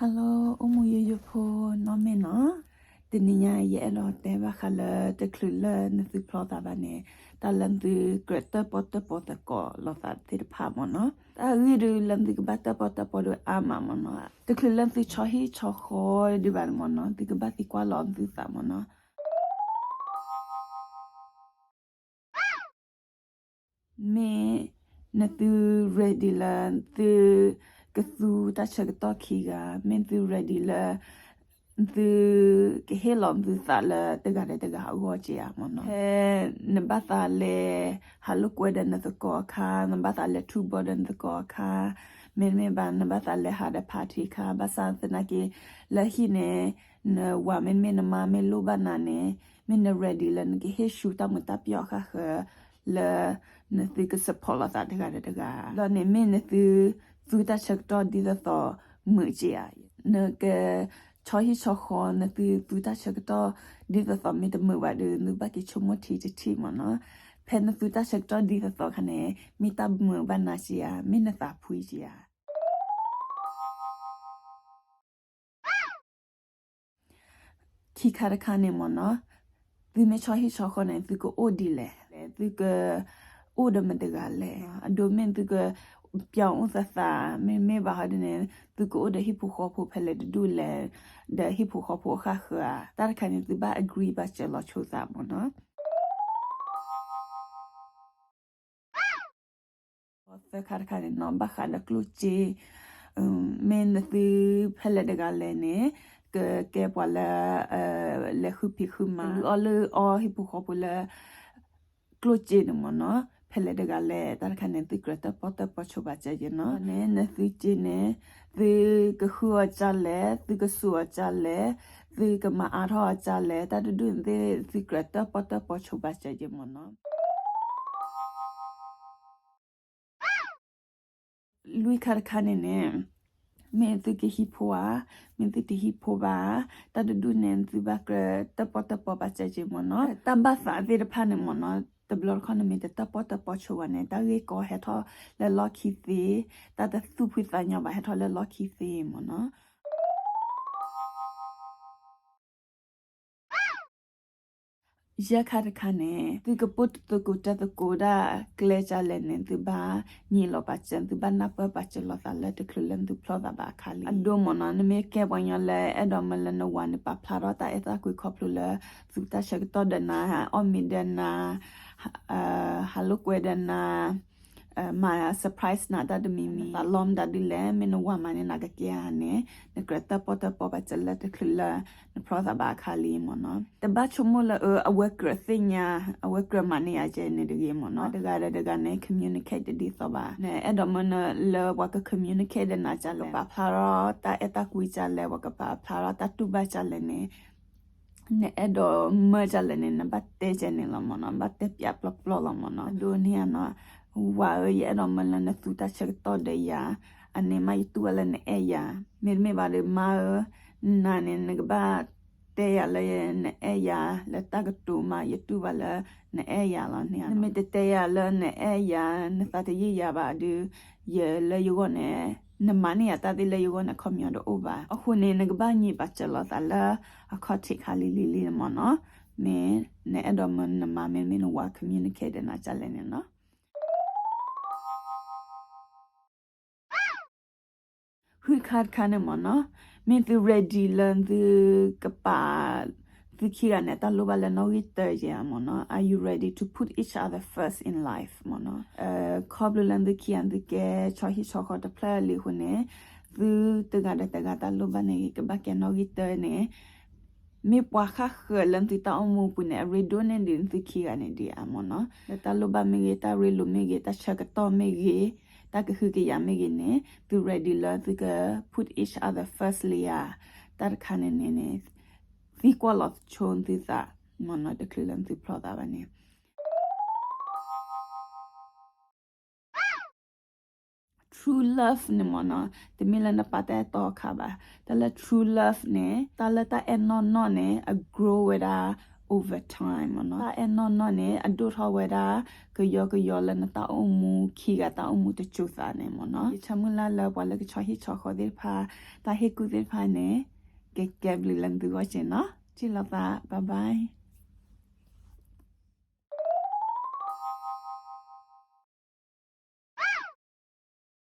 Hello အိၣ်မူယိယိဖိနီၢ်မ့ၢ်နီၤ, တနံၤညါယအဲၣ်ဒိးတဲဘၣ်ဃးလၢတချုးလၢနသုဖျီသးဘၣ်န့ၣ်, တၢ်လၢနသုကြၢးတၢၣ်ပီၣ်တၢၣ်ပီၣ်သကိးလိာ်သးသ့ၣ်တဖၣ်မ့ၢ်နီၤ, တၢ်ဂ့ၢ်ဒုးလၢနသုကဘၣ်တၢၣ်ပီၣ်တၢၣ်ပီၣ်ဒုးအါမးမ့ၢ်နီၤ, တချုးလၢနသုဆီဟံၣ်ဆီဃီဒံးဘၣ်န့ၣ်မ့ၢ်နီၤ, သုကဘၣ်သံကွၢ်လီၤသုသးမ့ၢ်နီၤ. မ့ၢ်နသု ready လၢ သုကသူတၢ်ဆၢကတီၢ်ခံဂၤ, မ့ၢ်နသု ready လၢ သုကဟ့ၣ်လီၤသုသးလၢတဂၤဒီးတဂၤအဂီၢ်က့ဧါမ့ၢ်နီၤ. ဖဲနဘၣ်သးလဲၤ ဟးလိာ်ကွဲဒီးနသကိးအခါ, နဘၣ်သးလဲၤထူၣ်ဘီဒီးနသကိးအခါ, မ့တမ့ၢ်ဘၣ် နဘၣ်သးလဲၤဟးဒီး party အခါ, ဘၣ်ဆၣ်သနာ်က့ လၢဟံၣ်န့ၣ် နဝၤမ့တမ့ၢ်နမါမ့ၢ်လိၣ်ဘၣ်နၤန့ၣ်, မ့ၢ်န ready လၢနကဟ့ၣ်ဆူတၢ်မုာ်တၢ်ပျီၣ်ဃၣ်ဃၢၤ လၢနသုက support လိာ်သးတဂၤဒီးတဂၤ, ဒီးန့ၣ်မ့ၢ်နသု သူတၢ်ဆၢကတီၢ်ဒ်သိးသိးမုာ်က့ဧါ, နကဆီဟံၣ်ဆီဃီ နသုသူတၢ်ဆၢကတီၢ်ဒ်သိးသိးမ့ၢ်တမုာ်ဘၣ်ဒီး နဘၣ်က့ၤဆိကမိၣ်ထံတထံၣ်မ့ၢ်နီၤ. ဖဲနသုတၢ်ဆၢကတီၢ်ဒ်သိးသိးခါန့ၣ် မ့ၢ်တၢ်မုာ်ဘၣ်နၤက့ဧါ, မ့ၢ်နသးဖှံက့ဧါ. ခံခါတခါန့ၣ်မ့ၢ်နီၤ, သုမ့ၢ်ဆီဟံၣ်ဆီဃီန့ၣ် သုကအိၣ်ဒ်လဲၣ်, သုကအိၣ်ဒီးမတၤတဂၤလဲၣ်, အဒိမ့ၢ်သုက ပျီအိၣ်သးသး, မ့တမ့ၢ်ဘၣ်ဟီဒ်န့ၣ် သုကအိၣ်ဒီးဟံၣ်ဖိဃီဖိဖဲလဲၣ်တဒူၣ်လဲၣ်, ဒီးဟံၣ်ဖိဃီဖိအဃၣ်ဃၢၤဧါ, တၢ်တခါန့ၣ် သုဘၣ် agree ဘၣ်စၢၤလီၤဆိသးမ့ၢ်နီၤ. သၢခါတခါန့ၣ်နီၤ ဘၣ်ဃးဒီးကျိၣ်စ့, မ့ၢ်နသုဖဲလဲၣ်တဂၤလဲၣ်န့ၣ် ကကဲပှၤလၢ လဲၤဃုဖံးဃုမၤ လုၢ်အီၣ်လုၢ်အီဟံၣ်ဖိဃီဖိလၢ ကျိၣ်စ့န့ၣ်မ့ၢ်နီၤ, ဖဲလဲၣ်တဂၤလဲၣ် တၢ်တခါန့ၣ် သုကြၢးတၢၣ်ပီၣ်တၢၣ်ပီၣ်ဆိဘၣ်စၢၤက့ၤနီၤ. န့ၣ် နသုစ့န့ၣ် သုကဃုအီၤကၢ်လဲၣ်, သုကစူးအီၤကၢ်လဲၣ်, သုကမၤအါထီၣ်အီၤကၢ်လဲၣ်, တၢ်တဒူၣ်န့ၣ်သ့ၣ် သုကြၢးတၢၣ်ပီၣ်တၢၣ်ပီၣ်ဆိဘၣ်စၢၤက့ၤမ့ၢ်နီၤ. လွံၢ်ခါတခါန့ၣ်န့ၣ် မ့ၢ်သုကဟံၣ်ဖိဧါ, မ့ၢ်သုတဟံၣ်ဖိဘၣ်, တၢ်တဒူၣ်န့ၣ် သုဘၣ်ကြၢးတၢၣ်ပီၣ်တၢၣ်ပီၣ်ဘၣ်စၢၤက့ၤမ့ၢ်နီၤ. တၢ်ဘၣ်သးသ့ၣ်တဖၣ်န့ၣ်မ့ၢ်နီၤ, တဘျီတခီၣ်နမ့ၢ်တတၢၣ်ပီၣ်တၢၣ်ပီၣ်ဆိဘၣ်န့ၣ် တၢ်ဂ့ၢ်ကီဟဲထီၣ်လၢလီၢ်ခံသ့, တၢ်တသူၣ်ဖှံသးညီဘၣ်ဟဲထီၣ်လၢလီၢ်ခံသ့မ့ၢ်နီၤ. ယဲၢ်ခါတခါန့ၣ် သုကပိာ်သကိးတၢၢ်သကိးဒၣ်ကျဲကၢ်လဲၣ်န့ၣ် သုဘၣ်ညံးလီၤပာ်စၢၤ, သုဘၣ်နၢ်ပၢၢ်ပာ်စၢၤလိာ်သးလၢတချုးလၢနသုဖျီသးဘၣ်အခါလံ. အဒိမ့ၢ်နီၤ, နမ့ၢ်ကဲပှၤကညီလၢအဲၣ်ဒိးမၢလၢနဝၤန့ၣ် ပာ်ဖျါထီၣ်တၢ်အဲၣ်တၢ်ကွံခီဖျိလၢ သုတၢ်ဆၢကတီၢ်ဒီးနၤ, အီၣ်မ့ၤဒီးနၤ, ဟးလိာ်ကွဲဒီးနၤ, မၤ surprise နၤတၢ်တမံၤမံၤ, သးလီမတၤဒ်လဲၣ်, မ့ၢ်နဝၤမၤန့ၢ်နၤကကဲဧါန့ၣ် နကြၢးတၢၣ်ပီၣ်တၢၣ်ပီၣ်ဘၣ်စၢၤလၢတချုးလၢနဖျီသးဘၣ်အခါလံမ့ၢ်နီၤ. တဘၣ်ဆိကမိၣ်လၢအဝဲကြၢးသ့ၣ်ညါ, အဝဲကြၢးမၤန့ၢ်ယၤကဲန့ၣ်တဂ့ၤမ့ၢ်နီၤ. တဂၤဒီးတဂၤန့ၣ် communicate တဒ်သိးဘၣ်. နအဲၣ်ဒိးမၢလၢပှၤက communicate ဒီးနၤကၢ်လဲၣ်, ပာ်ဖျါထီၣ်တၢ်အဲၣ်တၢ်ကွံကၢ်လဲၣ်, ပှၤကပာ်ဖျါထီၣ်တၢ်တူၢ်ဘၣ်ကၢ်လဲၣ်န့ၣ် နအဲၣ်ဒိးမၢကၢ်လဲၣ်န့ၣ် နဘၣ်တဲကဲန့ၣ်လီၤမ့ၢ်နီၤ, ဘၣ်တဲပျးပျီပျီလီၤမ့ၢ်နီၤ. ဒိးန့ၢ်ဧါနီၤ, ဝၤဧၢ, ယအဲၣ်ဒိးမၢလၢနသူတၢ်ဆၢကတီၢ်ဒီးယၤ, အန့ၣ်မးယတူၢ်ဘၣ်လၢနအဲၣ်ယၤ, မ့တမ့ၢ်ဘၣ်ဒီး မါဧၢ, နၤန့ၣ် နကဘၣ်တဲယၤလၢနအဲၣ်ယၤ, လၢတၢ်ကတိၤမး ယတူၢ်ဘၣ်လၢနအဲၣ်ယၤလီၤန့ၣ်. နမ့ၢ်တတဲယၤလၢနအဲၣ်ယၤ, နသးတယံာ်ယၤဘၣ်ဒီး ယလၢယဂီၢ်န့ၣ် နမၤန့ၢ်ယၤတၢ်သ့လၢယဂီၢ်န့ၣ် ခီပညီတအိၣ်ဘၣ်. အဃိန့ၣ် နကဘၣ်ညံးပာ်စၢၤလိာ်သးလၢအခီၣ်ထံးခါလံၤလံၤလံမ့ၢ်နီၤ. မ့ၢ်နအဲၣ်ဒိးမၢနမါ မ့တမ့ၢ်နဝၤ communicate ဒီးနၤကၢ်လဲၣ်န့ၣ်နီၤ. ဃုခါတခါန့ၣ်မ့ၢ်နီၤ, မ့ၢ်သု ready လၢသုကပာ် သုခံဂၤန့ၣ် တၢ်လိၣ်ဘၣ်လၢနီၣ်ဂံၢ်တၢယဲမ့ၢ်နီၤ. Are you ready to put each other first in life မ့ၢ်နီၤ. ခီဖျိလၢသုခံဂၤသုကဲဆီဟံၣ်ဆီဃီတဖျၢၣ်လံအဃိန့ၣ်, သုတဂၤဒီးတဂၤတၢ်လိၣ်ဘၣ်န့ၣ် ကဘၣ်ကဲနီၣ်ဂံၢ်တၢန့ၣ် မ့ၢ်ပှၤဃၣ်ဃၢၤလၢသုတၢ်အိၣ်မူအပူၤန့ၣ် အရ့ဒိၣ်န့ၢ်ဒံးသုခံဂၤန့ၣ်ဒံးဧါမ့ၢ်နီၤ. လၢတၢ်လိၣ်ဘၣ်မ့ၢ်ဂ့ၤ, တၢ်ရ့လိာ်မ့ၢ်ဂ့ၤ, တၢ်ဆၢကတီၢ်မ့ၢ်ဂ့ၤ, တၢ်ကဟုကယာ်မ့ၢ်ဂ့ၤန့ၣ် သု ready လၢသုက put each other first လံဧါ. တၢ်တခါန့ၣ်န့ၣ်န့ၣ် သံကွၢ်လီၤဆိသုသးမ့ၢ်နီၤ, တချုးလၢသုဖျီသးဘၣ်န့ၣ် True love န့ၣ်မ့ၢ်နီၤ, တမ့ၢ်လၢနပာ်တၢ်အဲၣ်တီအခါဘၣ်. တၢ်လၢ true love န့ၣ် တၢ်လၢတၢ်အဲၣ်နီၢ်နီၢ်န့ၣ် အ grow ဝဲဒၣ် over time မ့ၢ်နီၤ. တၢ်အဲၣ်နီၢ်နီၢ်န့ၣ် အဒိၣ်ထီၣ်ဝဲဒၣ် ကယီကယီလၢနတၢ်အိၣ်မူခံဂၤတၢ်အိၣ်မူတစိၤသးန့ၣ်မ့ၢ်နီၤ. ယဆၢမုၢ်လၢ်လၢပှၤလၢကဆီဟံၣ်ဆီဃီသ့ၣ်တဖၣ် တၢ်ဟ့ၣ်ကူၣ်သ့ၣ်တဖၣ်န့ၣ် ကကဲဘျုးလၢသုဂီၢ်စ့ၢ်နီၤ. ထံၣ်လိာ်သး bye bye.